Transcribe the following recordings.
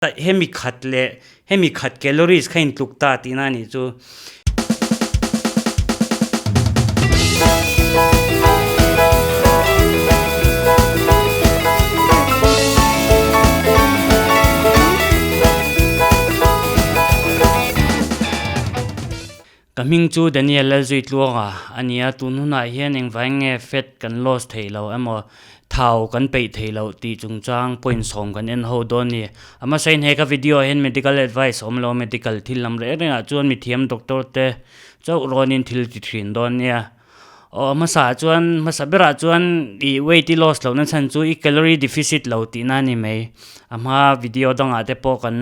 Hemi khat leh hemi khat calories kha intluk ta tihna a nih chu. Ka hming chu Daniel Lalzuitluanga a ni a, tun hunah hian engvai nge fat kan loss theih lo emaw thau kan peih theih loh tih chungchang point sawm kan en ho dawn a ni. A hmasain he ka video ah hian medical advice awm lo a, medical thil lam reng rengah chuan mithiam doctor te chauh rawnin thil ti thin dawn nia. Aw a hmasa ah chuan hmasa berah chuan ih weight i loss lohna chhan chu i calorie deficit lo tihna a ni mai. A hma video dangah te pawh kan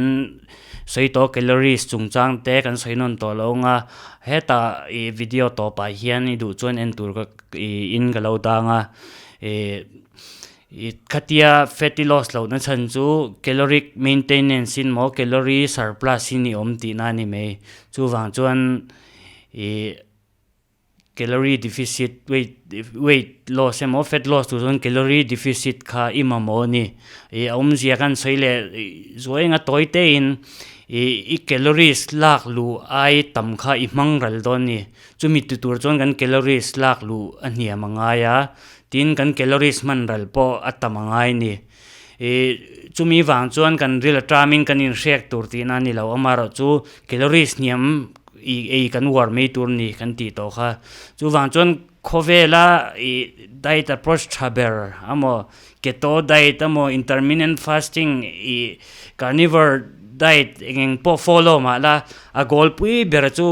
sawi tawh calories chungchang te kan sawi nawn tawh lo ang a, hetah ih video tawpah hian i duh chuan en tur ka ih in ka lo dang a ih ih khatia fatty loss lohna chhan chu caloric maintenance in maw calorie surplus in i awm tihna a ni mai. Chuvang chuan ih. Calorie deficit, weight weight loss emaw fat loss tur chuan calorie deficit kha i mamawh a ni. Ih a awmzia khan sawi leh zuai anga tawi te in ih i calories lak luh ai tam kha i hmang ral dawn a ni. Chumi ti tur chuan kan calories lak luh a hniam a ngai a, tin kan calories hman ral pawh a tam a ngai a ni. Ih chumi vang chuan kan ril aṭamin kan inhrek tur tihna a ni lo, amaherawhchu calories hniam I ei kan uar mai tur ni kan tih tawh kha. Chuvang chuan khawvela i diet approach tha ber amaw keto diet amaw intermittent fasting i carnivore diet eng eng pawh follow mah la a goal pui ber chu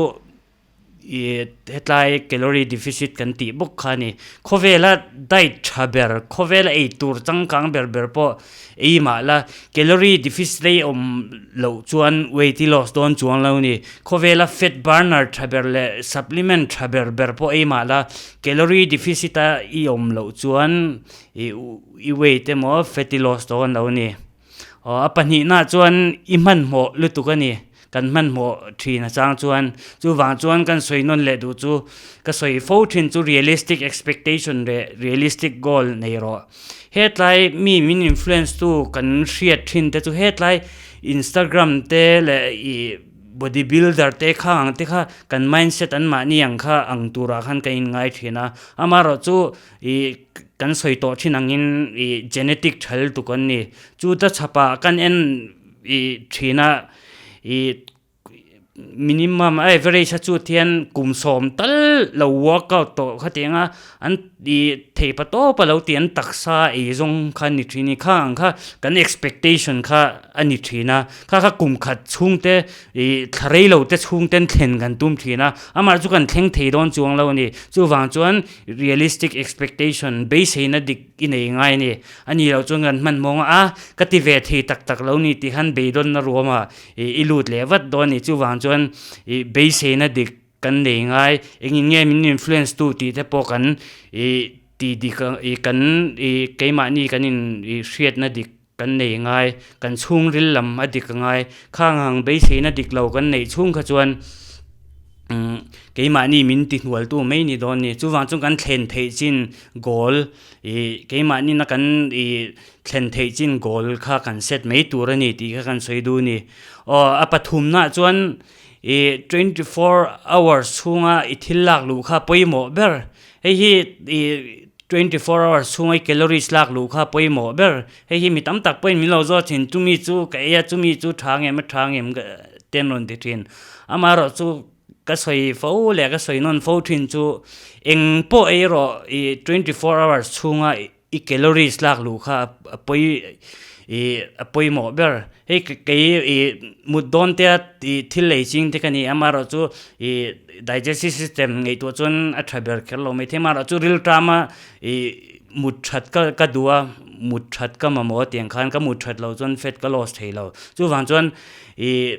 i hetlai calorie deficit kan tih bawk kha a ni. Khawvela diet tha ber khawvela ei tur changkang ber ber pawh Ei mah la, calorie deficit ei awm loh chuan weight i loss dawn chuang lo ni. Khawvela fat burner tha ber leh supplement tha ber ber pawh ei mah la, calorie deficit a i awm loh chuan i weight emaw fat i loss dawn lo ni. Aw a pahnihna chuan i hmanhmawh lutuk a ni. Kan hmanhmawh thin a chang chuan chuvang chuan kan sawi nawn leh duh chu ka sawi fo thin chu realistic expectation leh realistic goal nei rawh. Hetlai mi min influence tu kan hriat thin te chu hetlai Instagram te leh ih body builder te kha ang te kha kan mindset an mahni ang kha ang turah khan kan inngai thin a. Amaherawhchu ih kan sawi tawh thin angin ih genetic thal tuk an ni. Chu ta chhapah kan en ih thin a ih minimum a average a chu hian kum sawm tal lo workout tawh kha tiang a an ih theih pa tawp a lo tih an taksa ei zawng kha a ni thin a ni kha ang kha kan expectation kha a ni thin a kha kha kum khat chhung te ih thla rei lo te chhung ten thlen kan tum thin a amah chu kan thleng thei dawn chuang lo a ni chuvang chuan realistic expectation beiseina dik i nei ngai a ni. A ni loh chuan kan hmanhmawng a, ka ti ve thei tak tak lo ni tih khan beidawnna ruamah i lut leh vat dawn a ni. Chuvang chuan i beiseina dik kan nei ngai, engin nge min influence tu tih te pawh kan i ti dik i kan i keimahni kan in i hriatna dik kan nei ngai, kan chhungril lam a dik angai. Khang ang beiseina dik lo kan neih chhung kha chuan keimahni min ti hnualtu mai ni dawn a ni. Chuvang chuan kan thlen theih chin goal Ih keimahni na kan ih thlen theih chin goal kha kan set mai tur a ni tih kha kan sawi duh a ni. Aw a pathumnaah chuan ih 24 hours chhunga i thil lak luh kha pawimawh ber. Hei hi ih 24 hours chhunga i calories lak luh kha pawimawh ber. Hei hi mi tam tak pawhin min lo zawt thin chumi chu ka ei a chumi chu tha ngem a tha ngem te an rawn ti thin. Amaherawhchu Ka sawi fo leh ka sawi nawn fo thin chu eng pawh ei rawh ih 24 hours chhunga i calories lak luh kha a pawi ih a pawimawh ber. Hei kei ih mut dawn te a ih thil lei ching te ka ni a amaherawhchu ih digestive system ngaihtuah chuan a tha ber kher lo mai thei amaherawhchu riltama ih mut that ka ka duh a mut that ka mamawh a tiang khan ka mut that loh chuan fat ka loss thei lo. Chuvang chuan ih.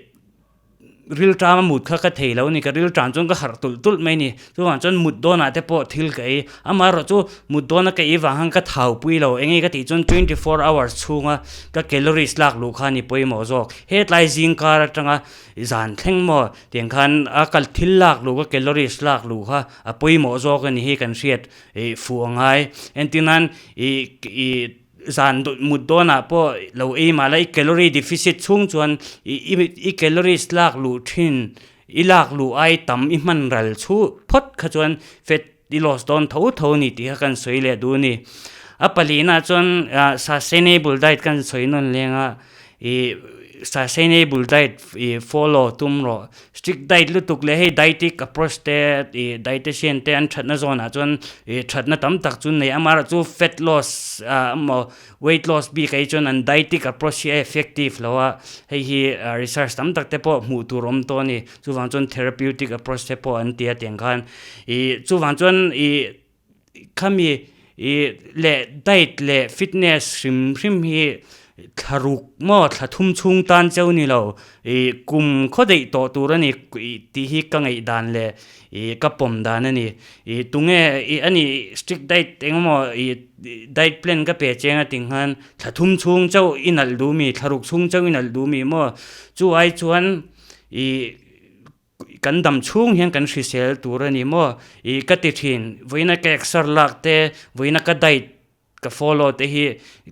Rilṭam a mut kha ka thei lo a ni, ka rilṭam chuan ka harh tulh tulh mai a ni. Chuvang chuan mut dawnah te pawh thil ka ei. Amaherawh chu mut dawna ka ei vang khan ka thau pui lo. Eng nge ka tih chuan 24 hours chhunga ka calories lak luh kha a ni pawimawh zawk. Hetlai zing kar atanga zan thleng maw tiang khan a kal thil lak luh ka calories lak luh kha a pawimawh zawk a ni hi kan hriat fuh a ngai. Entirnan ih ih. zan mut dawnah pawh lo ei mah la i calorie deficit chhung chuan i calories lak luh thin i lak luh ai tam i hman ral chhu phawt kha chuan fat i loss dawn tho tho a ni tih kha kan sawi leh duh a ni. A palinah chuan sustainable diet kan sawi nawn leng a ih sustainable diet ih follow tum rawh. Strict diet lutuk leh hei dietic approach te ih dietician te an thatna zawnah chuan ih thatna tam tak chu nei amaherawhchu fat loss ah emaw weight loss bik ah hi chuan an dietic approach hi a effective lo a hei hi research tam tak te pawh hmuh tur awm tawh a ni chuvang chuan therapeutic approach te pawh an ti a tiang khan ih chuvang chuan ih khami ih leh diet leh fitness hrim hrim hi thla ruk maw thla thum chhung tan cheu ni lo ih kum khaw daih tawh tur a ni ih tih hi ka ngaih dan leh ih ka pawm dan a ni ih tunge ih a ni strict diet eng emaw ih diet plan ka pe cheng a tih khan thla thum chhung chauh i nalh duh mi thla ruk chhung chauh i nalh duh mi maw chu ai chuan ih. Kan dam chhung hian kan hrisel tur a ni maw? Ih ka ti thin, vawiina ka exer lak te, vawiina ka diet ka follow te hi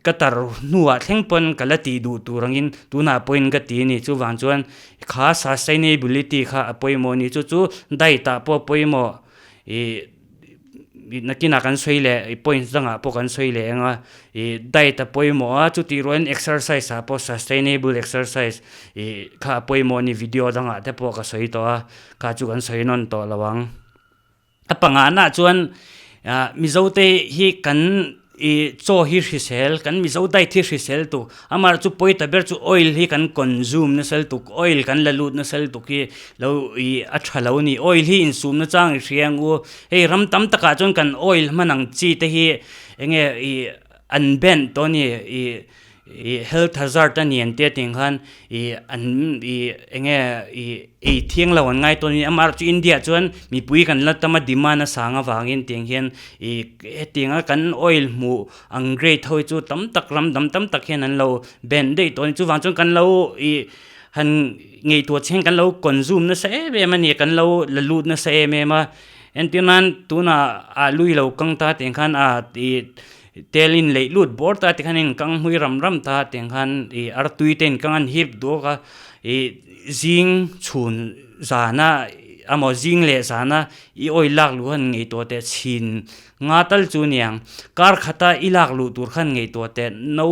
ka tar hnuah thleng pawn ka la tih duh tur angin tunah pawhin ka ti a ni. Chuvang chuan kha sustainability kha a pawimawh a ni. Chu chu diet ah pawh a pawimawh. Ih. Nakinah kan sawi leh ih points dangah pawh kan sawi leh ang a, ih diet a pawimawh a chutih rualin exercise ah pawh sustainable exercise ih kha a pawimawh a ni video dangah te pawh ka sawi tawh a kha chu kan sawi nawn tawh lo ang. A pangana chuan ah Mizo te hi kan ih chaw hi hrisel kan Mizo diet hi hrisel tuk amah chu pawi ta ber chu oil hi kan consume nasa lutuk oil kan la lut nasa lutuk hi lo ih a tha lo a ni oil hi insum na chang i hria ang u hei ram tam takah chuan kan oil hman ang chi te hi eng nge ih an band tawh a ni ih. Ih health hazard a ni an tia tih ang khan ih an ih eng nge ih ei thiang lo an ngai tawn a ni amaherawhchu chu India ah chuan mipui kan la tam a demand a sang avangin tiang hian ih hetiang a kan oil hmuh ang grade ho hi chu tam tak ram dam tam tak hian an lo ban daih tawh a ni chuvang chuan kan lo ih han ngaihtuah chheng kan lo consume nasa em em a ni kan lo la lut nasa em em a entirnan tunah ah lui lo kang ta tih ang khan ah ih. Tel in leih lut bawr ta tikhan in kang hmui ram ram ta tiang khan ih artui te in kang an hip duak a ih zing chhun zana emaw zing leh zana i oil lak luh khan ngei tawh teh chhin nga tal chu aniang kar khata i lak luh tur khan ngei tawh teh no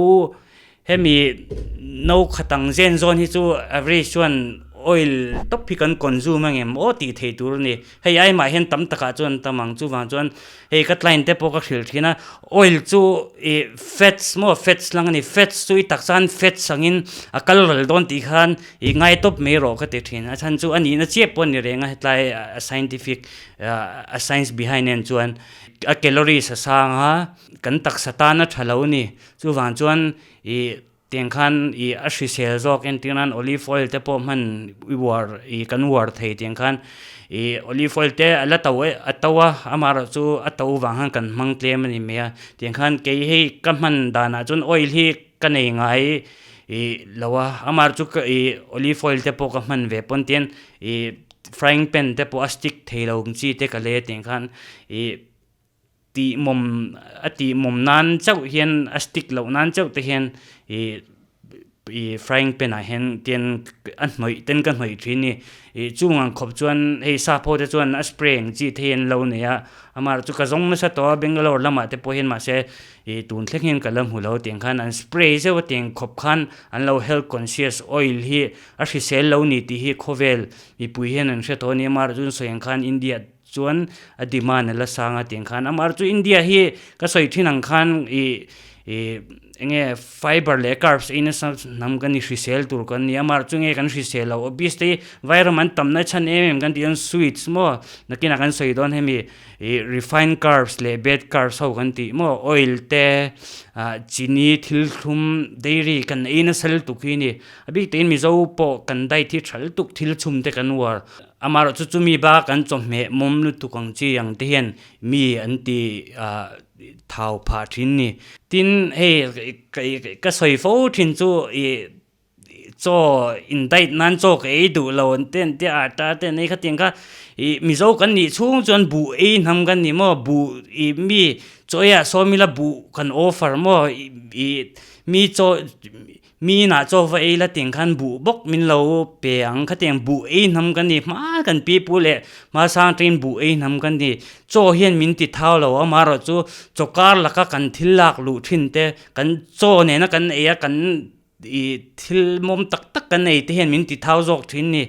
Hemi no khatang zen zawn hi chu average chuan oil tawp hi kan consume ang em aw tih thei tur a ni. Hei aimah hian tam takah chuan tam ang chuvang chuan hei ka client te pawh ka hrilh thin a, oil chu ih fats maw fats lang a ni, fats chu i taksa an fats angin a kal ral dawn tih khan ih ngai tawp mai rawh ka ti thin. A chhan chu a nihna chiah pawh a ni reng a hetlai a scientific a science behind en chuan a calories a sang a, kan taksa tan a tha lo a ni. Chuvang chuan ih tiang khan ih a hrisel zawk entir nan olive oil te pawh hman i uar ih kan uar thei tiang khan ih olive oil te a la to a to a amaherawh chu a to vang khan kan hmang tlem a ni mai a tiang khan kei hei ka hman danah chuan oil hi ka nei ngai ih lo a amaherawh chu ka ih olive oil te pawh ka hman ve pawn tian ih frying pan te pawh a stick thei lo ang chi te ka lei a tiang khan ih. Tihmawm a tihmawm nan chauh hian a stick loh nan chauh te hian ih ih frying pan ah hian tian a hnawih ten ka hnawih thin a ni ih chung ang khawp chuan hei sap ho te chuan a spray ang chi te hi an lo nei a amaherawhchu chu ka zawng nasa tawh a Bangalore lamah te pawh hian mahse ih tun thleng hian ka la hmu lo tiang khan an spray zeuh a tiang khawp khan an lo health conscious oil hi a hrisel lo ni tih hi khawvel mipui hian an hre tawh a ni amaherawhchu an sawi ang khan India Chuan a demand a la sang a tiang khan amah chu India hi ka sawi thin ang khan ih ih enge fiber leh carbs ei nasa hnam kan ni hrisel tur kan ni amah chu nge kan hrisel lo obese te hi vairam an tam na chhan em em kan tih chuan sweets maw nakinah kan sawi dawn hemi ih refined carbs leh bad carbs ho kan tih maw oil te ah chini thil thlum dairy kan ei nasa lutuk hi a ni a bik takin Mizo pawh kan diet hi tha lutuk thil chhum te kan uar. Amaherawh chu chumi bak an chawhmeh mawm lutuk ang chi ang te hian mi an ti thau phah thin ni. Tin hei ka sawi fo thin chu ih Chaw in diet nan chaw ka ei duh lo an te an tia atta te an ei khatiang kha ih Mizo kan nih chhung chuan buh ei hnam kan ni maw buh ih mi chaw eiah sawm ila buh kan offer maw ih mi chaw mi inah chaw va ei la tiang khan buh bawk min lo pe ang khatiang buh ei hnam kan ni hma kan pi pu leh hmasang atangin buh ei hnam kan ni chaw hian min ti thau lo amaherawh chu chaw kar laka kan thil lak luh thin te kan chaw nena kan ei a kan Ih thil mawm tak tak kan nei te hian min ti thau zawk thin ni.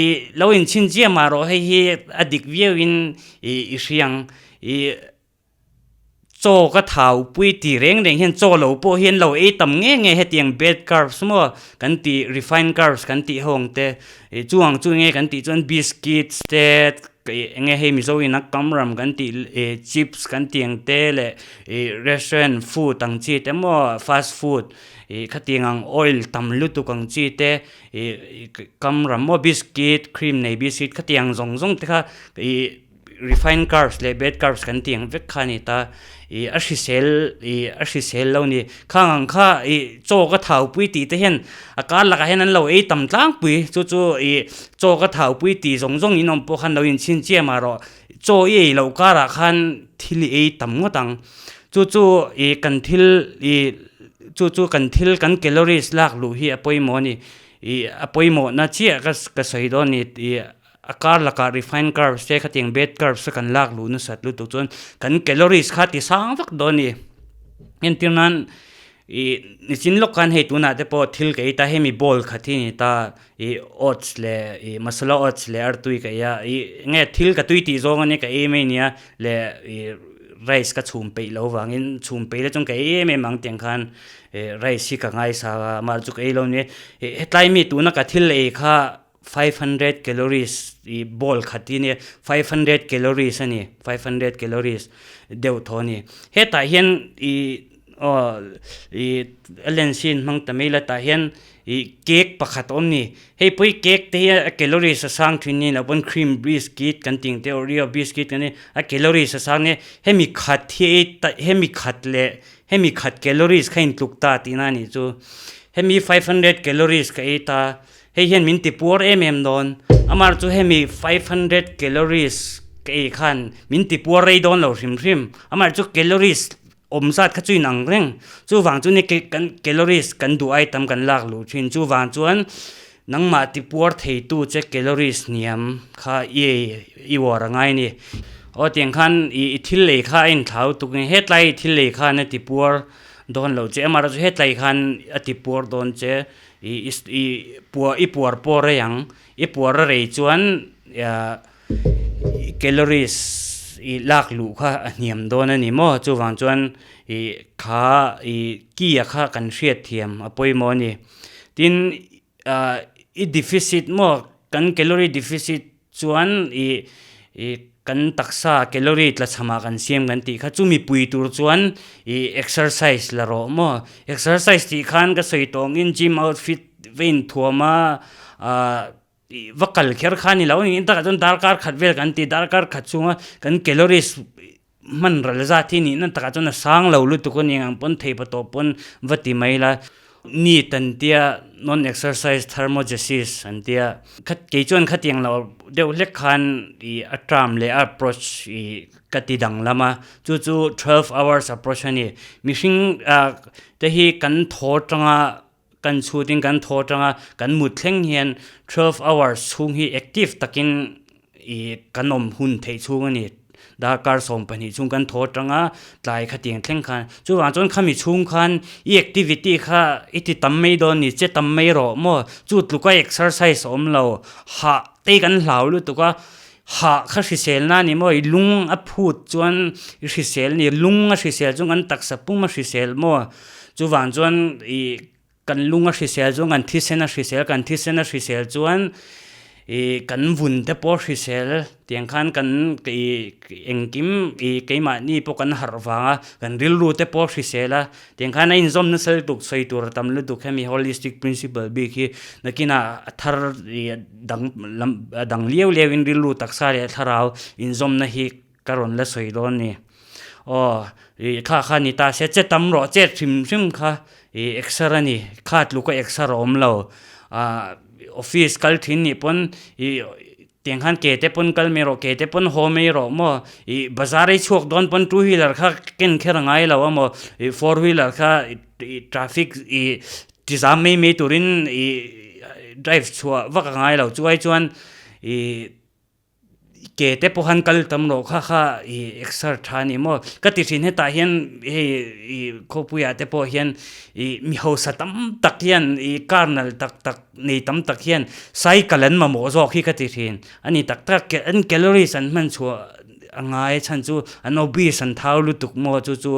Ih lo inchhin chiah mah rawh hei hi a dik viauin ih i hriang. Ih chaw ka thau pui ti reng reng hian chaw lo pawh hian lo ei tam nge nge hetiang bad carbs maw kan tih refined carbs kan tih ho ang te. Ih chu ang chu nge kan tih chuan biscuits te eng nge hei Mizo in a kamram kan tih ih chips kan tih ang te leh ih restaurant food ang chi te maw fast food. Ih khatiang ang oil tam lutuk ang chi te ih kam ram maw biscuit cream nei biscuit khatiang zawng zawng te kha ih refined carbs leh bad carbs kan tih ang vek kha a ni ta ih a hrisel ih a hrisel lo a ni khang ang kha ih chaw ka thau pui tih te hian a kar lakah hian an lo ei tam tlangpui chu chu ih chaw ka thau pui tih zawng zawng in awm pawh khan lo inchhin chiam ah rawh chaw i ei loh karah khan thil i ei tam ngawt ang chu chu ih kan thil ih. Chu chu kan thil kan calories lak luh hi a pawimawh a ni. Ih a pawimawhna chiah ka ka sawi dawn a ni. Ih a kar lakah refined carbs te khatiang bad carbs te kan lak luh nasat lutuk chuan kan calories kha ti sang vak dawn a ni. Entir nan ih nichin lawk khan hei tunah te pawh thil ka ei ta hemi bowl khat hi a ni ta ih oats leh ih masala oats leh artui ka ei a ih enge thil ka tui tih zawng a nia ka ei mai a nia leh ih rice ka chhum peih loh vangin chhum peih la chuan ka ei em em ang tiang khan ih rice hi ka ngaisa a amah chu ka ei lo a nia ih hetlai mi tuna ka thil ei kha 500 calories ih bowl khat hi nia 500 calories a ni 500 calories deuh thaw a ni hetah hian ih aw ih a lens hi an hmang ta mai la tah hian Ih cake pakhat a awm ni. Hei pawh hi cake te hi a calories a sang thin ni lo pawn cream biscuit kan tih ang te oreo biscuit kan tih a calories a sang nia hemi khat hi ei ta hemi khat leh hemi khat calories kha intluk ta tihna a nih chu. Hemi 500 calories ka ei ta hei hian min ti puar em em dawn amah chu hemi 500 calories ka ei khan min ti puar rei dawn lo hrim hrim amah chu calories Awm zat kha chu inang reng. Chuvang chu ni kan calories kan duh ai tam kan lak luh thin. Chuvang chuan nangmah ti puar theitu che calories hniam kha i ei i uar a ngai a ni. Aw tiang khan i thil lei kha a inthlau tuk nge hetlai i thil lei khan a ti puar dawn lo che. Amaherawhchu hetlai khan a ti puar dawn che i i i puar pawh rei ang. I puar a rei chuan Calories i lak luh kha a hniam dawn a ni maw? Chuvang chuan i kha i ki a kha kan hriat thiam a pawimawh a ni. Tin ah i deficit maw kan calorie deficit chuan i i kan taksa calorie tlachhamah kan siam kan tih kha chumi pui tur chuan i exercise la rawh maw? Exercise tih khan ka sawi tawh angin gym outfit va inthuam a ah. Ih va kal kher kha a ni lo a ni takah chuan darkar khat vel kan ti darkar khat chhunga kan calories hman ral zat hi nihna takah chuan a sang lo lutuk a ni ang pawn thei pa tawh pawn va ti mai la NEAT an tia non exercise thermogenesis an tia khat kei chuan khatiang lo deuh hlek khan ih a term leh a approach ih ka ti danglam a chu chu 12 hours approach a ni mihring ah te hi kan thaw tanga. Kan chhutin kan thaw atanga kan mut thleng hian 12 hours chhung hi active takin ih kan awm hun theih chhung a ni. Darkar 12 chhung kan thaw atanga tlai khatiang thleng khan. Chuvang chuan khami chhung khan i activity kha i ti tam mai dawn a ni, che tam mai rawh maw? Chu tluka exercise a awm lo, hah te kan hlau lutuk a, hah kha hriselna a ni maw? I lung a phut chuan i hrisel a ni, lung a hrisel chuan kan taksa pum a hrisel maw? Chuvang chuan ih kan lung a hrisel chuan kan thisen a hrisel, kan thisen a hrisel chuan ih kan vun te pawh hrisel tiang khan kan ih engkim ih keimahni pawh kan harh vang a, kan rilru te pawh hrisel a, tiang khan a inzawm nasa lutuk sawi tur a tam lutuk hemi holistic principle bik hi nakinah a thar ih dang lam a dang liau liau in rilru taksa leh thlarau inzawmna hi Ka rawn la sawi dawn ni. Aw, ih kha kha ni ta se, che tam rawh, chet hrim hrim kha ih exer a ni, kha tluka exer a awm lo. ah office kal thin nih pawn ih tiang khan ke te pawn kal mai rawh ke te pawn haw mai rawh maw ih bazar a i chhuak dawn pawn two wheeler kha ken kher a ngai lo a maw ih four wheeler kha ih traffic ih ti zam mai mai turin ih drive chhuah vak a ngai lo chuai chuan ih. Ke te pawh han kal tam loh kha kha ih exer tha a ni maw? Ka ti thin hetah hian hei ih khawpuiah te pawh hian ih mi hausa tam tak hian ih car nalh tak tak nei tam tak hian cycle an mamawh zawk hi ka ti thin a ni tak tak an calories an hman chhuah a ngai chhan chu an obese an thau lutuk maw chu chu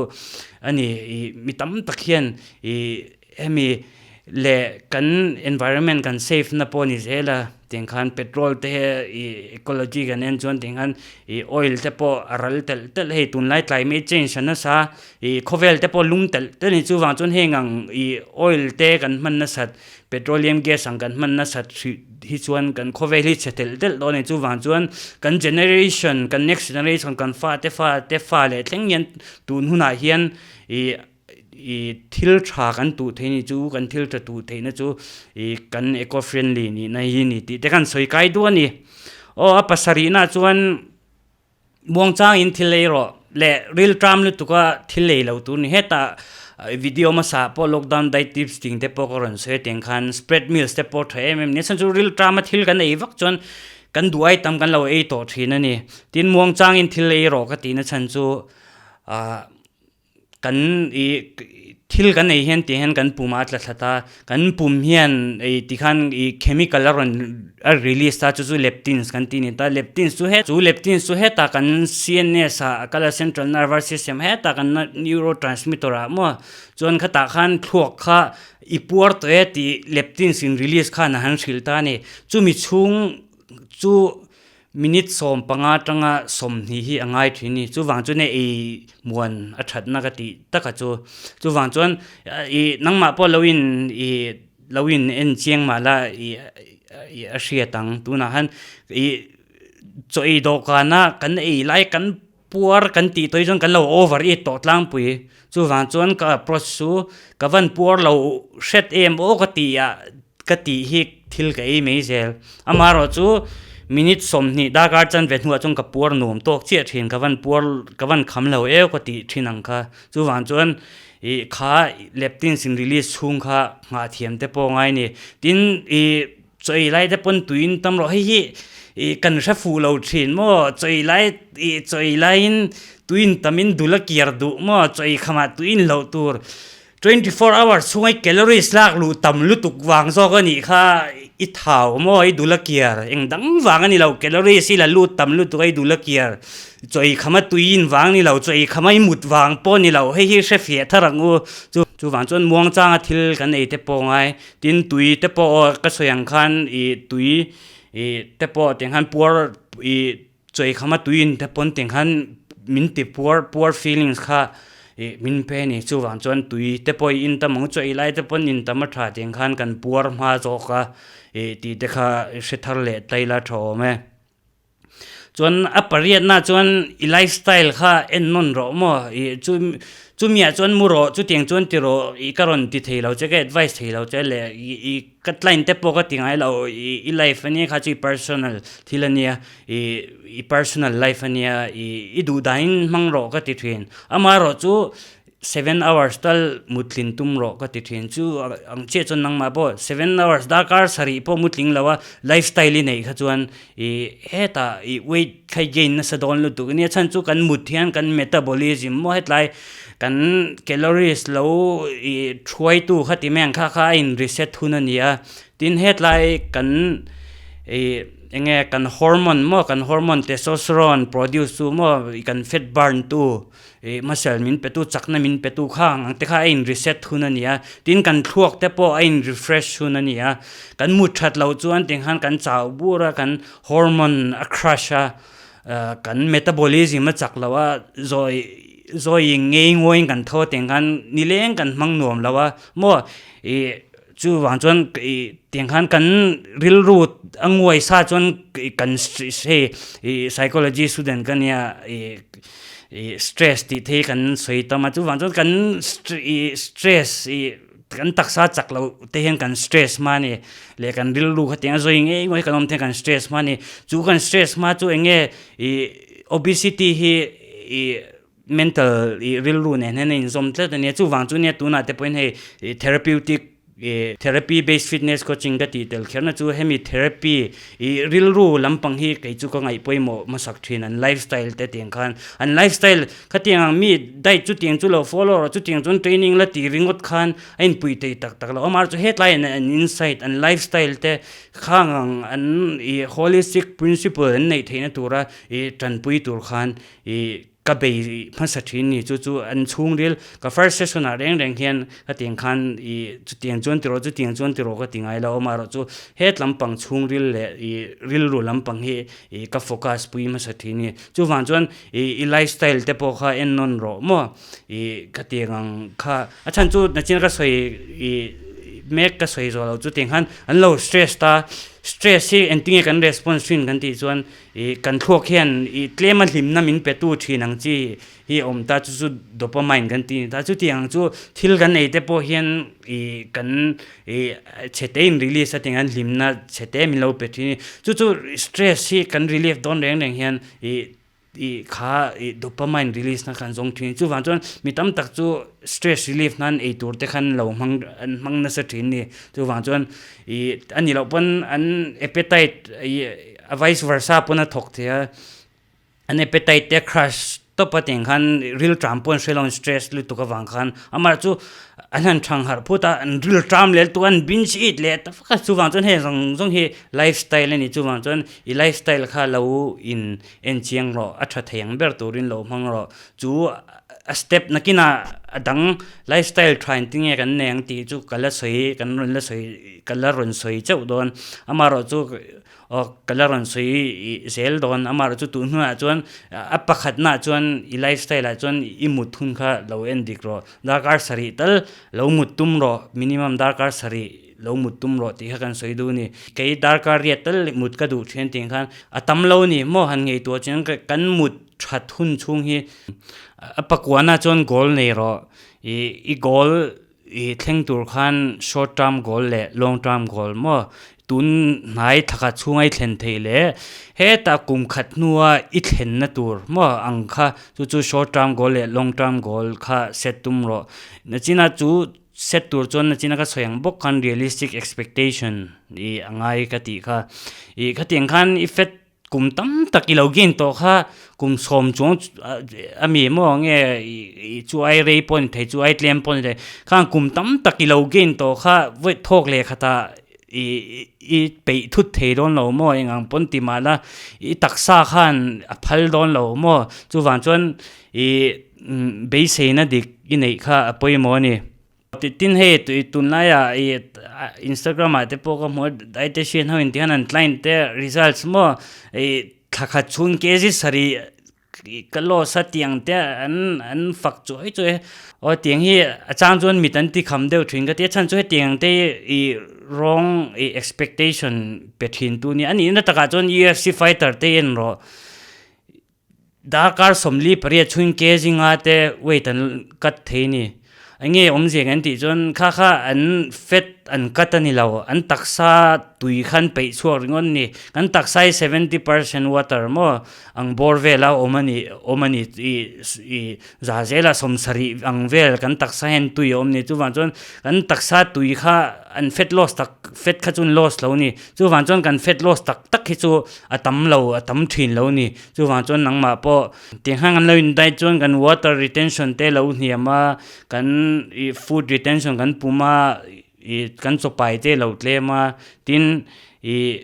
a ni ih mi tam tak hian ih hemi leh kan environment kan save na pawh a ni zel a tiang khan petrol te ih ecology kan en chuan tiang khan ih oil te pawh a ral telh telh hei tunlai climate change a nasa ih khawvel te pawh lum telh telh a ni chuvang chuan heng ang ih oil te kan hman nasat petroleum gas ang kan hman nasat hrih hi chuan kan khawvel hi chhe telh telh dawn a ni chuvang chuan kan generation kan next generation kan fate fate fa leh thleng hian tun hunah hian ih. I thil tha kan tuh theih ni chu kan thil tha tuh theihna chu i kan eco friendly nihna hi ni tih te khan sawi kai duh a ni. Aw a pasarihna chuan muangchangin thil ei rawh leh rilṭam lutuka thil ei lo tur ni. Hetah video hmasa pawh lockdown diet tips ting te pawh ka rawn sawi a tiang khan spread meals te pawh tha em em ni. A chhan chu rilṭama thil kan ei vak chuan kan duh ai tam kan lo ei tawh thin a ni. Tin muangchangin thil ei rawh ka tihna chhan chu ah. Kan i thil kan ei hian tih hian kan pum a tla thlat a, kan pum hian ei tikhan i chemical a rawn a release ta chu chu leptins kan tih a ni ta, leptins chu he chu leptins chu hetah kan C_N_S ah a kal a central nervous system hetah kan neurotransmitter ah maw chuan khatah khan thluak kha i puar tawh e tih leptins in release khan a han hrilh ta a ni, chumi chhung chu. Minute 15 atanga 20 hi a ngai thin ni. Chuvang chuan hei ei muan a thatna ka tih taka chu. Chuvang chuan ih nangmah pawh lo in ih lo in en chiang mah la ih ih a hriat ang. Tunah khan ih chaw ei dawhkana kan ei lai kan puar kan tih tawh hi chuan kan lo over eat tawh tlangpui. Chuvang chuan ka approach chu ka van puar lo hret em aw ka tih ah ka tih hi thil ka ei mai zel. Amaherawh chu minute 20 darkar chanve hnuah chuan ka puar nuam tawk chiah thin ka van puar ka van kham lo eu ka tih thin ang kha. Chuvang chuan ih kha leptins in release chhung kha nghah thiam te pawh a ngai a ni. Tin ih Chawi lai te pawn tuiin tam rawh hei hi ih kan hre fuh lo thin maw chawi lai ih chawi laiin tuiin tamin dul a kiar duh maw chawi khamah tuiin loh tur 24 hours chhunga i calories lak luh tam lutuk vang zawk a nih kha i thau maw i dul a kiar eng dang vang a ni lo calories i la lut tam lutuk a i dul a kiar chawi khama tuiin vang a ni lo chawi khama i mut vang pawh a ni lo hei hi hre fiah thar ang u chu chuvang chuan muangchanga thil kan ei te pawh a ngai. Tin tui te pawh ka sawi ang khan ih tui ih te pawh tiang khan puar ih chawi khama tui in te pawn tiang khan min ti puar puar feelings kha ih min pe a ni chuvang chuan tui te pawh i in tam ang chawi lai te pawn in tam a tha tiang khan kan puar hma zawk a ih tih te kha hre thar leh tlai la tha awm e. Chuan a pariatna chuan i lifestyle kha en nawn rawh maw ih chu chumiah chuan mu rawh chutiang chuan ti rawh ih ka rawn ti thei lo che ka advice thei lo che leh ih ih ka client te pawh ka ti ngai lo ih i life ania kha chu i personal thil ania ih i personal life ania ih i duh dahin hmang rawh ka ti thin amaherawh chu Seven hours tal mutlin tum rawh ka ti thin chu ang chiah chuan nangmah pawh seven hours darkar sarih pawh mutling lo a lifestyle i neih kha chuan ih hetah ih weight kha i gain nasa dawn lutuk ania chhan chu kan mut hian kan metabolism maw hetlai kan calories lo ih thuaitu kha ti mai ang kha kha a in reset hun a ni a tin hetlai kan ih. Enge kan hormone maw kan hormone testosterone produce tu maw kan fat burn tu ih muscle min pe tu chakna min pe tu kha ang te kha a in reset hun a ni a tin kan thluak te pawh a in refresh hun a ni a kan mut that loh chuan tikhan kan chau bur a kan hormone a crash a kan metabolism a chak loh a zawi zawi ngei ngawiin kan tho a tiang khan nileng kan hmang nuam lo a maw ih. Chuvang chuan ih tiang khan kan rilru a nguai sa chuan kan hei ih psychology student ka nia ih ih stress tih te hi kan sawi tam a chuvang chuan kan ih stress ih. kan taksa chak loh te hian kan stress hma a ni leh kan rilru kha tiang a zawi ngei ngawih kan awm te hian kan stress hma a ni. Chu kan stress hma chu eng nge ih obesity hi ih mental ih rilru nen hian a inzawm tlat a nia. Chuvang chu nia tunah te pawhin hei ih therapeutic ih therapy based fitness coaching ka tih tel kherna chu hemi therapy ih rilru lampang hi kei chu ka ngaih pawimawh hmasak thin an lifestyle te tiang khan an lifestyle khatiang ang mi diet chutiang chu lo follow rawh chutiang chuan training la tih ringawt khan a inpui thei tak tak lo amaherawhchu hetlai an an insight an lifestyle te khang ang an ih holistic principle an neih theihna tura ih tanpui tur khan ih Ka bei hmasa thin ni chu chu an chhungril ka first session ah reng reng hian ka tiang khan ih chutiang chuan tiraw chutiang chuan tiraw ka ti ngai lo amaherawh chu het lampang chhungril leh ih rilru lampang hi ih ka focus pui hmasa thin ni. Chuvang chuan ih i lifestyle te pawh kha en nawn rawh maw ih ka tiang ang kha a chhan chu nachin ka sawi ih mek ka sawi zawh loh chu tiang khan an lo stress ta stress hi engtinge kan response thin kan tih chuan Ih kan thluak hian ih tlema hlimna min petu thin ang chi hi a awm ta chu chu dopamine kan ti ta chutiang ang chu thil kan ei te pawh hian ih kan ih chhe te in release a tiang an hlimna chhe te min lo pe thin chu chu stress hi kan relief dawn reng reng hian ih ih kha ih dopamine release na khan zawng thin chuvang chuan mi tam tak chu stress relief nan ei tur te khan lo hmang an hmang nasa thin a ni chuvang chuan ih a nih loh pawn an appetite ih. A vice versa pawn a thawk thei a, an appetite te a crush tawp a tiang khan ril tram pawh an hre lo an stress lutuk avang khan amah chu an han thang harh phut a an ril tram leh lutuk a an binge eat leh ta vak a chuvang chuan hei zawng zawng hi lifestyle a ni chuvang chuan i lifestyle kha lo in en chiang rawh a tha thei ang ber turin lo hmang rawh chu a step nakinah a dang lifestyle tha engtin nge kan nei ang tih chu ka la sawi kan rawn la sawi ka la rawn sawi chauh dawn amaherawhchu. Aw ka la rawn sawi zel dawn amaherawh chu tun hnuaiah chuan a pakhatnaah chuan i lifestyle ah chuan i mut hun kha lo en dik rawh darkar sarih tal lo mut tum rawh minimum darkar sarih lo mut tum rawh tih kha kan sawi duh a ni kei darkar riat tal mut ka duh thin tih khan a tam lo a ni maw han ngaihtuah chuan kan mut that hun chhung hi a pakuana chuan goal nei rawh ih i goal I thleng tur khan short term goal leh long term goal maw tun hnai thla chhunga i thlen theih leh hetah kum khat hnua i thlenna tur maw ang kha chu chu short term goal leh long term goal kha set tum rawh. Nachina chu set tur chuan nachina ka sawi ang bawk khan realistic expectation i a ngai ka tih kha. Ih khatiang khan i fet Kum tam tak i lo gain tawh kha kum sawm chuang a mi maw nge i chu ai rei pawh a ni thei chu ai tlem pawh a ni thei khang kum tam tak i lo gain tawh kha vawi thawk leh khatah i i peih thut thei dawn lo maw eng ang pawn ti mah la i taksa khan a phal dawn lo maw chuvang chuan i beiseina dik i neih kha a pawimawh a ni. Tin hei tunlaiah ih Instagram ah te pawh ka hmu a dietitian ho in ti hian an client te results maw ih thla khat chhung kg sarih ka loss a tiang te an an fak chuai chuai a aw tiang hi a chang chuan mit an ti kham deuh thin ka ti a chhan chu hetiang te hi ih rawng ih expectation pe thin tu nia a nihna takah chuan UFC fighter te en rawh. Darkar 48 chhung kg nga te weight an cut thei a ni. Enge awmzia kan tih chuan kha kha an fat an cut a ni lo, an taksa tui kha an peih chhuak ringawt a ni. Kan taksa hi 70% water maw ang bawr vela awm a ni awm a ni ih ih za zela 70 ang vel kan taksa hian tui a awm a ni. Chuvang chuan kan taksa tui kha an fat loss tak fat kha chu an loss lo a ni. Chuvang chuan kan fat loss tak tak hi chu a tam lo a tam thin lo a ni. Chuvang chuan nangmah pawh tinghang an lo in diet chuan kan water retention te lo hniam a, kan ih food retention kan pum a, ih kan chaw pai te lo tlem a, tin ih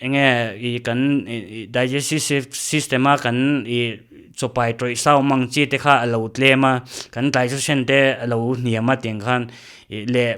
eng nge ih kan ih digestive system a kan ih chaw pai tawih sa awm ang chi te kha a lo tlem a, kan digestion te a lo hniam a tiang khan ih leh.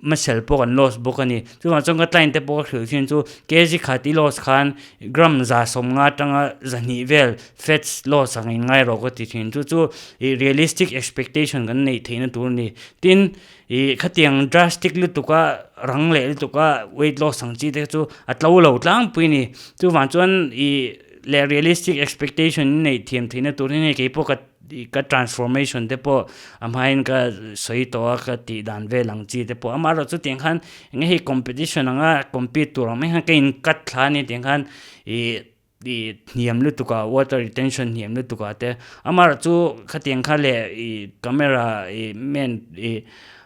Muscle pawh kan loss bawk a ni. Chuvang chuan ka client te pawh ka hrilh thin chu kg khat i loss khan gram 50 atanga 200 vel fats loss ang in ngai rawh ka ti thin. Chu chu ih realistic expectation kan neih theihna tur a ni. Tin, ih khatiang drastic lutuka rang leh lutuka weight loss ang chi te chu a tlo lo tlangpui a ni. Chuvang chuan ih leh realistic expectation in neih thiam theihna tur hi hei keipawh ka. ka transformation te pawh a hmain ka sawi tawh a ka tih dan vel ang chi te pawh amaherawh chu tiang khan eng nge hei competition anga compete tur ang mai khan ka in cut thla a ni tiang khan ih ih hniam lutuk ah water retention hniam lutuk ah te amaherawh chu khatiang kha leh ih camera ih men ih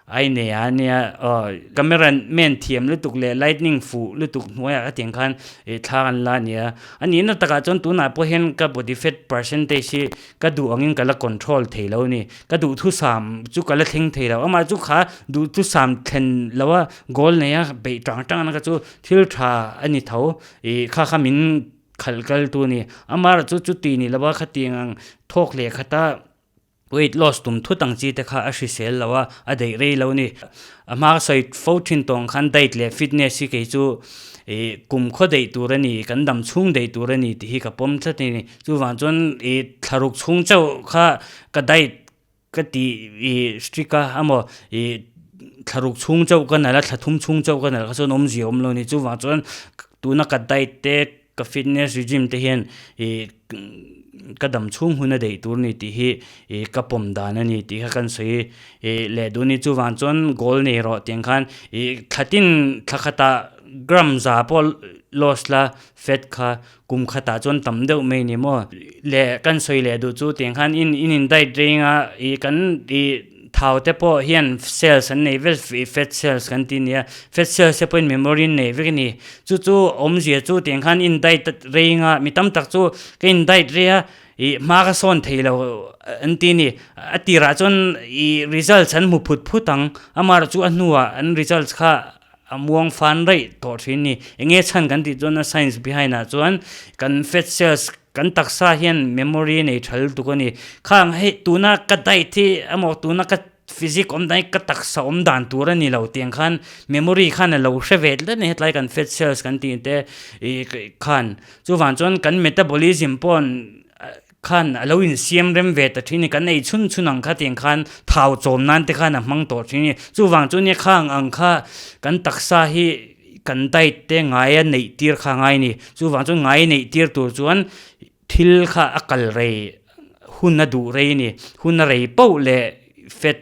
a inei a nia aw camera men thiam lutuk leh lightning fuh lutuk hnuaiah khatiang khan ih thla an la a ni a a nihna takah chuan tunah pawh hian ka body fat percentage hi ka duh angin ka la control thei lo a ni ka duhthusam chu ka la thleng thei lo amah chu kha duhthusam thlen lo a goal nei a beih tang tang na kha chu thil tha a ni tho ih kha kha min khalh kal tu a ni amaherawh chu chuti ni lo a khatiang ang thawk leh khat a. Weight loss tum thut ang chi te kha a hrisel lo a, a daih rei lo a ni. A hma sawi fo thin tawng khan diet leh fitness hi kei chu ih kum khaw daih tur a ni, kan dam chhung daih tur a ni tih hi ka pawm tlat a ni. Chuvang chuan ih thlaruk chhung chauh kha ka diet ka tih ih strict a emaw ih thlaruk chhung chauh ka nalh a, thla thum chhung chauh ka nalh kha chuan awmzia awm lo a ni. Chuvang chuan tuna ka diet te Ka fitness regime te hian ih ka dam chhung hun a daih tur a ni tih hi ih ka pawm dan a ni tih kha kan sawi ih leh duh a ni. Chuvang chuan goal nei rawh tiang khan ih thla tin thla khatah gram za pawh loss la fat kha kum khatah chuan tam deuh mai a ni maw. Leh kan sawi leh duh chu tiang khan in in in diet reng a ih kan ih. Thau te pawh hian cells an nei vek ih fat cells kan tih nia fat cells te pawhin memory an nei vek a ni chu chu awmzia chu tiang khan in diet rei anga mi tam tak chu ka in diet rei a ih hma ka sawn thei lo an ti a ni a tirah chuan ih results an hmu phut phut ang amaherawh chu a hnuah an results kha a muang fan raih tawh thin a ni eng nge chhan kan tih chuan a science behind ah chuan kan fat cells Kan taksa hian memory nei tha lutuk a ni. Khang hei tuna ka diet hi emaw tuna ka physique awm dan hi ka taksa awm dan tur a ni lo tiang khan memory khan a lo hre ve tlat a ni hetlai kan fat cells kan tih te ih khan chuvang chuan kan metabolism pawh khan a lo insiam rem ve ta thin a ni kan ei chhun chhun ang kha tiang khan thau chawm nan te khan a hmang tawh thin a ni. Chuvang chu nia khang ang kha kan taksa hi kan diet te ngai a neih tir kha a ngai a ni. Chuvang chuan ngai neih tir tur chuan thil kha a kal rei hun a duh rei a ni. Hun a rei poh leh fat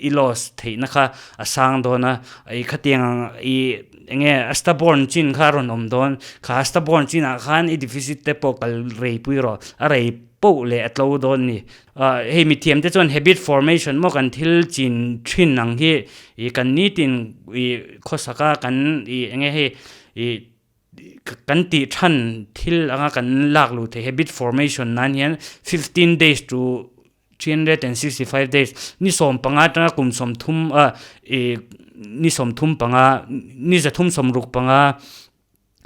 i loss theihna kha a sang dawn a. Ih khatiang ang ih eng nge a stubborn chin kha a rawn awm dawn. Kha stubborn chinah khan i deficit te pawh kal rei pui rawh. A rei poh leh a tlo dawn a ni. Hei mithiam te chuan habit formation maw kan thil chin thin ang hi ih kan nitin ih khawsaka kan ih eng nge hei ih kan tih than thil anga kan lak luh theih habit formation nan hian 15 days to 365 days ni 15 atanga kum 30 a ih ni 35 ni 365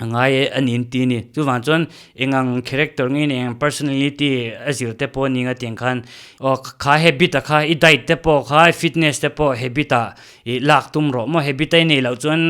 a ngai e a ni an ti a ni chuvang chuan eng ang character nge eng ang personality a zir te pawh a ni ang a tiang khan aw kha habit a kha i diet te pawh kha i fitness te pawh habit ah ih lak tum rawh maw habit a i neih loh chuan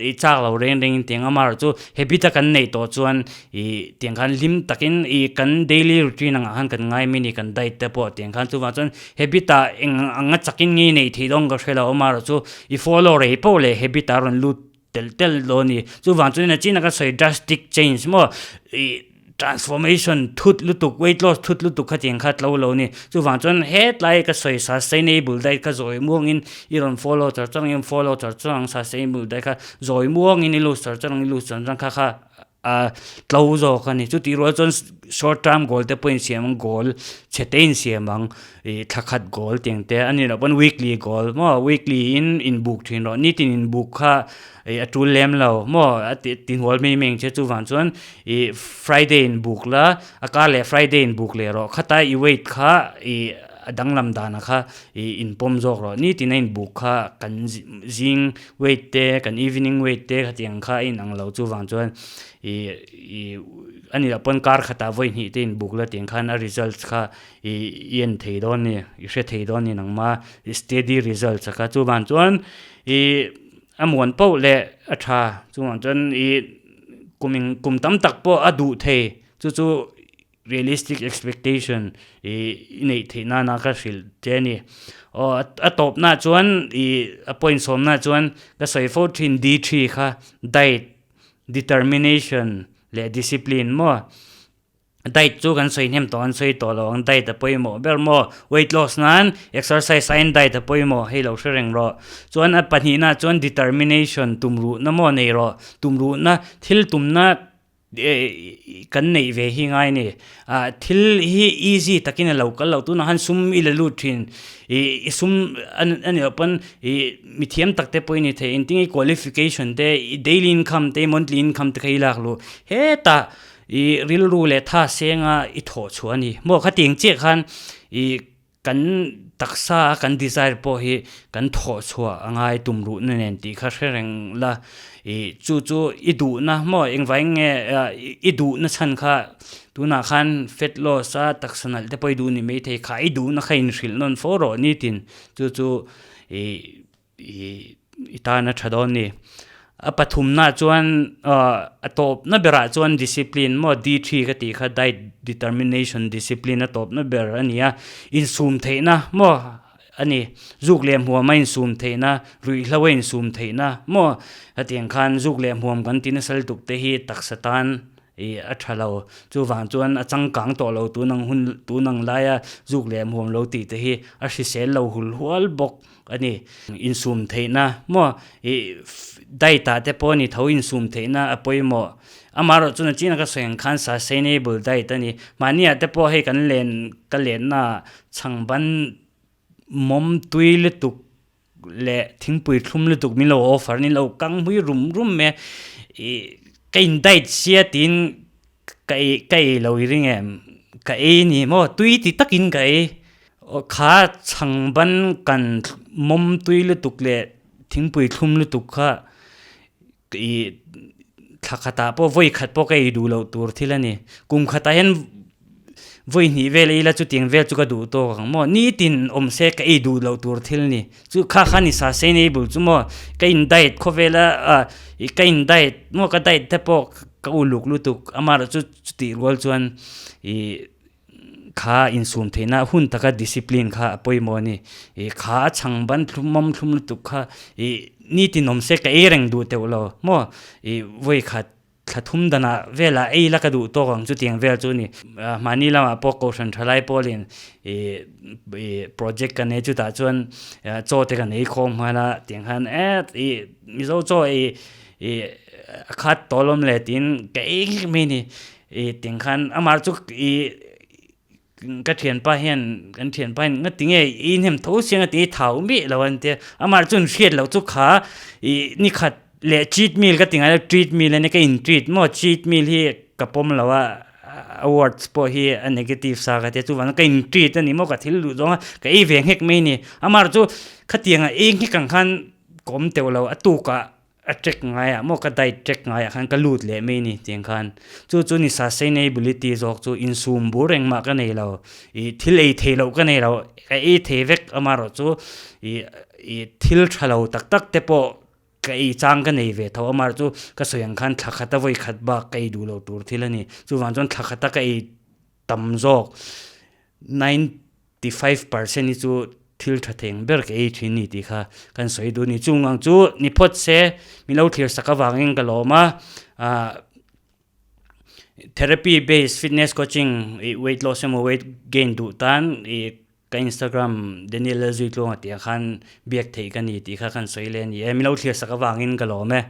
ih chak lo reng reng in tiang amaherawh chu habit a kan neih tawh chuan ih tiang khan hlim takin ih kan daily routine ang ah khan kan ngai mai a ni kan diet te pawh tiang khan chuvang chuan habit ah eng ang a chakin nge i neih theih dawn ka hre lo amaherawh chu i follow rei poh leh habit ah a rawn lut Tel tel dawn a ni. Chuvang chuan a chin a ka sawi drastic change maw ih transformation thut lutuk weight loss thut lutuk kha tiang kha tlo lo a ni. Chuvang chuan hetlai ka sawi sustainable diet kha zawi muangin i rawn follow char char ang i follow char char ang sustainable diet kha zawi muangin i lose char char ang i lose char char ang kha kha a tlo zawk a ni. Chutih rual chuan short term goal te pawh insiam ang goal chhe te insiam ang ih thla khat goal tiang te a nih loh pawn weekly goal maw weekly in inbuk thin rawh nitin inbuk kha ih a tul lem lo maw a ti tihnual mai mai ang che chuvang chuan ih friday inbuk la a kar leh friday inbuk leh rawh khata i weight kha ih a danglam danah kha ih inpawm zawk rawh nitin a inbuk kha kan zing weight te kan evening weight te khatiang kha a inang lo chuvang chuan ih ih a nih loh pawn kar khatah vawi hnih te inbuk la tiang khan a results kha ih i en thei dawn a ni i hre thei dawn a ni nangma steady results a kha chuvang chuan ih a muan poh leh a tha chuvang chuan ih kum eng kum tam tak pawh a duh thei chu chu. Realistic expectation i neih theih nana ka hrilh che a ni. Aw a tawpnaah chuan ih a point sawmnaah chuan ka sawi fo thin D3 kha diet, determination leh discipline maw. Diet chu kan sawi hnem tawh an sawi tawh lo ang, diet a pawimawh ber maw? Weight loss nan exercise aiin diet a pawimawh hei lo hre reng rawh. Chuan a pahnihna chuan determination tumruhna maw nei rawh, tumruhna thil tumna kan neih ve hi ngai a ni. Ah thil hi easy takin a lo kal lo, tunah khan sum i la lut thin, ih i sum a nih loh pawn ih mithiam tak te pawh i ni thei, engtin nge i qualification te, i daily income te, i monthly income te kha i lak luh hetah I rilru leh tha senga i thawh chhuah a ni. Maw khatiang chiah khan i kan taksa a kan desire pawh hi kan thawh chhuah a ngai tum ruhna nen tih kha hre reng la. I chu chu i duhna maw engvai nge i duhna chhan kha tunah khan fat loss a taksa nalh te pawh i duh ni maithei kha i duhna kha inhrilh nawn fo rawh nitin chu chu i I tan a tha dawn ni. A pathumna chuan a tawpna berah chuan discipline maw D3 ka tih kha diet determination discipline a tawpna ber a ni a. Insum theihna maw a ni. Zuk leh hmuam a insum theihna, ruihhlo a insum theihna maw hetiang khan zuk leh hmuam kan ti nasa lutuk te hi taksa tan I a tha lo. Chuvang chuan a changkang tawh lo tun ang hun tun ang laia zuk leh hmuam lo tih te hi a hrisel lo hul hual bawk a ni. Insum theihna maw i diet ah te pawh a ni tho insum theihna a pawimawh. Amaherawh chuan a chin a ka sawi ang khan sustainable diet a ni. Mahni ah te pawh hei kan len ka lenna ah chhangban mawm tui lutuk leh thingpui thlum lutuk min lo offer ni lo kang hmui rum rum mai a ih ka in diet sia tiin ka ei ka ei lo i ring em ka ei ni maw tui ti takin ka ei aw kha chhang ban kan mawm tui lutuk leh thingpui thlum lutuk kha ih thla khatah pawh vawi khat pawh ka ei duh loh tur thil a ni kum khatah hian vawi hnih vel ila chutiang vel chu ka duh tawk ang maw nitin awm se ka ei duh loh tur thil a ni chu kha kha ni sustainable chu maw ka in diet khawvela ah ka in diet maw ka diet te pawh ka uluk lutuk amaherawhchu chutih rual chuan ih Kha insum theihna hun taka discipline kha a pawimawh a ni. Ih kha a chhang ban thlum mawm thlum lutuk kha ih nitin awm se ka ei reng duh teuh lo maw ih vawi khat thla thum danah velah ei la ka duh tawk ang chutiang vel chu a ni. Mahni lamah pawh Kohhran thalai pawlin ih ih project ka nei chutah chuan chaw te kan ei khawm nghal a tiang khan e ih Mizo chaw ih ih a khat tawh alawm le tiin ka ei ngek mai a ni. I tiang khan amah chu i ka thianpa hian kan thianpa hian nga tinge i hnem tho sia nga tinge i thau miah lo an tia amah chuan hriat loh chu kha i ni khat leh cheat meal ka ti ngai lo treat meal ania ka in treat maw cheat meal hi ka pawm lo a a words pawh hi a negative sa ka tia chuvangin ka in treat a ni maw ka thil duh zawng a ka ei ve nghek mai a ni amah chu khatiang a ei nghek ang khan ka awm teuh lo a tukah A check ngaiah maw ka diet check ngaiah khan ka lut leh mai ni tiang khan chu chu ni sustainability zawk chu insum bur engmah ka nei lo ih thil ei thei loh ka nei lo ka ei thei vek amaherawh chu ih ih thil tha lo tak tak te pawh ka ei chang ka nei ve tho amaherawh chu ka sawi ang khan thla khat a vawi khat bak ka ei duh loh tur thil a ni chuvang chuan thla khat a ka ei tam zawk 95% hi chu thil tha theng ber ka ei thin ni tih kha kan sawi duh a ni. Chung ang chu ni phawt se min lo thlir sak avangin ka lawm a, ah therapy based fitness coaching ih weight loss emaw weight gain duh tan ih ka instagram Daniel Lalzuitluanga tih ah khan biak theih ka ni tih kha kan sawi leh a ni e. Min lo thlir sak avangin ka lawm e.